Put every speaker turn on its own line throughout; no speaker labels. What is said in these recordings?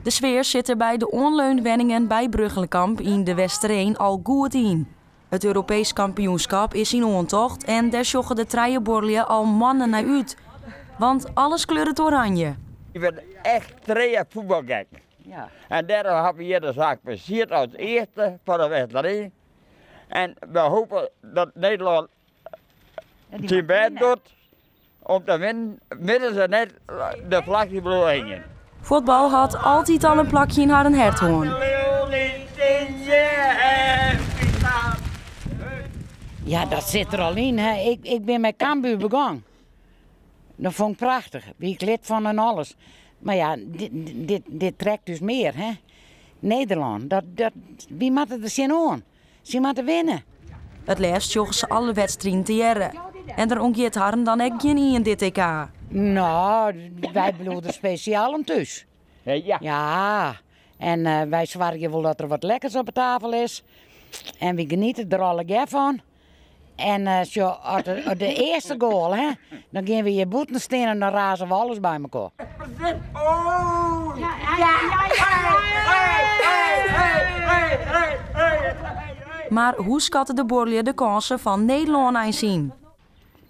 De sfear sit der by de oanleunwenningen by Brugchelencamp yn De Westereen al goed yn. It Europeesk kampioenskap is yn oantocht en dêr sjogge de trije buorlju al moannen nei út. Want alles kleuret oranje.
Ik bin echt trije fuotbalgek. En dêrom hawwe we hjir de saak fersierd as earste foar De Westereen. En we hoopje dat Nederlân syn bêst docht om te winnen. Witte se net, de flagge bliuwt hingjen.
Fuotbal hat altyd al in plakje yn harren hert hân.
Ja, dat sit der al yn. Hè. Ik, ik bin mei Cambuur begûn. Dat fûn ik prachtich. Wie ik lid fan en alles. Mar ja, dit, dit, dit trekt dus mear. Hè. Nederlân, dat, dat, wy moatte der tsjinoan. Sy moatte winne.
It leafst sjogge se alle wedstriden tegearre. En der ûntgiet harren dan ek gjin ien dit EK.
No, wy bliuwe der spesjaal om thús.
Ja.
Ja, en eh, wy soargje wol dat der wat lekkers op de tafel is. En wy geniete der allegear fan. En eh, sjoch, as de, de earste goal, hè, dan gean we hjir bûten stean en dan raze we alles by mekoar.
Oh! Ja, ja,
Mar hoe skatte de buorlju de kânsen fan Nederlân eins yn?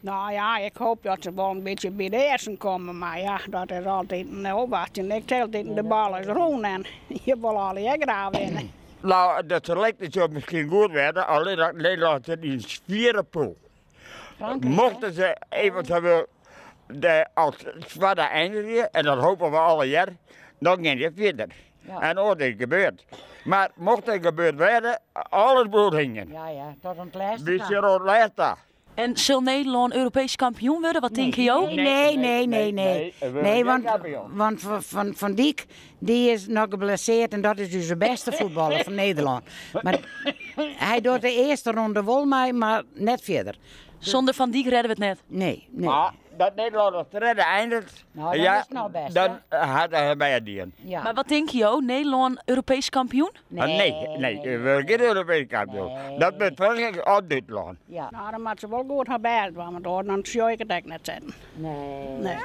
Nou ja, ik hoop dat se wol in bytsje by de earsten komme, mar ja, dat is altyd in ôfwachtsjen. Ik tel altyd de bal is rûn en je wolle allegear graach winne.
Nou, de seleksje sil miskien goed wêze, allinnich Nederlân sit yn in swiere pûl. Mochten se eventueel de, as twadde einigje, en dat hoopje we allegear, dan gean je fierder.
Ja.
En oars is gebeurd. Mar mocht it gebeurd wêze, alles bliuwt hingjen.
Ja, ja, tot oan it lêste
Wy
ta.
sjogge oan it lêste ta.
En sil Nederlân Europeesk kampioen wurde? Wat tinke jo?
Nee, nee, nee, nee. Nee, want, want Van, Van Dijk dy is noch geblessearre en dat is dus de bêste fuotballer fan Nederlân. Mar hy docht de earste ronde wol mei, mar net fierder.
Sûnder Van Dijk rêde we it net.
Nee, nee.
Mar dat Nederlân as tredde einiget,
Nou, dan
ja,
is it noch bêst,
dan hat hy by dien.
Ja.
Mar wat tinke jo? Nederlân Europeesk kampioen?
Nee, nee, we wurde gjin Europeesk kampioen.
Nee.
Dat wurdt Frankryk of Dútslân.
Ja.
Nou, dan moatte se wol goed har bêst dwaan, want oars dan sjoch ik it ek net sitten.
Nee.
Nee.